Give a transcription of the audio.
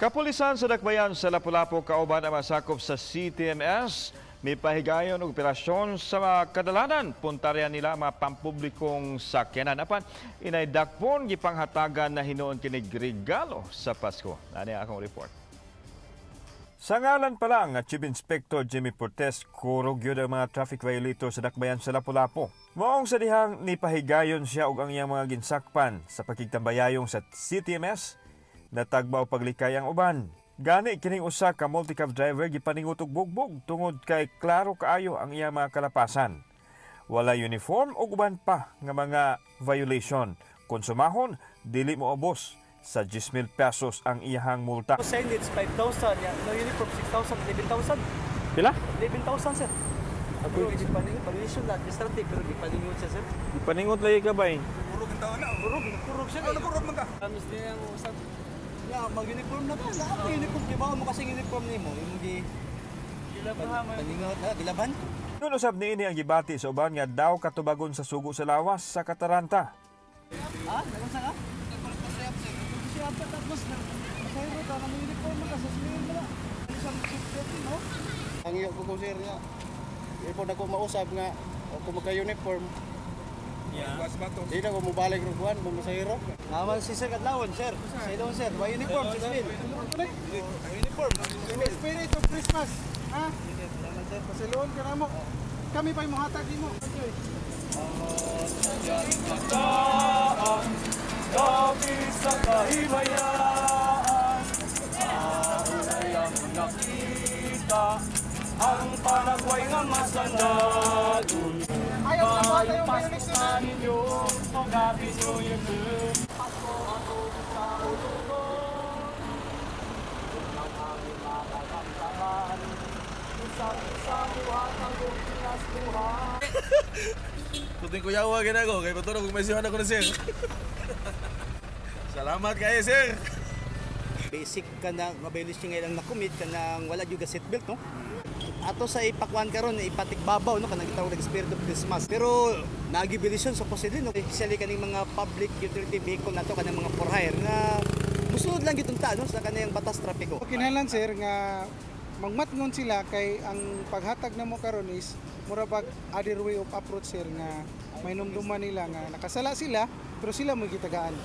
Kapulisan sa Dakbayan sa Lapu-Lapu kauban ang masakop sa CTMS mipahigayon og operasyon sa mga kadalanan. Puntarya nila mga pampublikong sakyanan. Apan inay dakpon, gipanghatagan na hinuon kinig regalo sa Pasko. Ani akong report. Sa ngalan pa lang nga Chief Inspector Jimmy Portes, kurog gyud ang mga traffic violator sa Dakbayan sa Lapu-Lapu. Maong sa dihang nipahigayon siya og ang iyang mga ginsakpan sa pakigtambayayong sa CTMS, natagbaw paglikay ang uban. Gani kining usa ka multicab driver gipaningot og bugbog tungod kay klaro kaayo ang iyang mga kalapasan. Wala uniform ug uban pa nga mga violation. Kung sumahon, dili mo ubos sa 10,000 pesos ang iyahang multa. Signage 5,000, yeah. No uniform 6,000, 11,000. Pila? 11,000, sir. Pero gipaningot, violation na administrative pero gipaningot siya, sir. Gipaningot lagi ka bay. Kurog, kurog siya. Ano kurog man ka? Kamis niya ang usap. Ya, mag-uniform na ka. Lahat ng uniform, di ba? Mo kasing uniform nimo, imong gi gilabhan mo. Paningot na, gilaban. Nun usab niini ang gibati sa uban nga daw katubagon sa sugo sa lawas sa kataranta. Ah, nagun sa ka? Siya pa tapos na. Masayro ka ng uniform mo ka sa smil mo na. Ano sa security no? Ang iyo ko, sir, nga. Ipo na ko mausab nga o kung magka-uniform. Yeah. Di na ko mobalik ro kuan, bumasahero. Naman si sir kadlawon, sir. Sa ilong, sir, wa uniform si smil. Uniform. In the spirit of Christmas, ha? Salamat, sir. Pasiluon ka na mo. Kami pa'y muhatag mo. Sa kahimayaan, Aunay ang nakita, ang Paraguay nga masandagon. Ayaw sa bata Maayong yung Pasko violation. Sa ninyo, o Happy New Year too. Pasko ako sa utugon, ang aming makakamtaman, Usap sa buhat ang pinaskuhan. Tuting kuyawa gina ko, kay paturo kung may siwan ako na, sir. Salamat kayo, sir. Basic ka na nga violation nga ilang na-commit kanang wala gyud ka seatbelt, no? Ato sa ipakuan karon, ipatikbabaw, no, kanang gitawag og spirit of Christmas, pero naagi violation supposedly, no, especially kaning mga public utility vehicle nato, kanang mga for hire nga musunod lang gyud unta, no, sa kanang batas trapiko. Kinahanglan, sir, nga magmatngon sila kay ang paghatag namo karon is mura bag other way of approach, sir, nga may numduman nila nga nakasala sila pero sila mo gitagaan.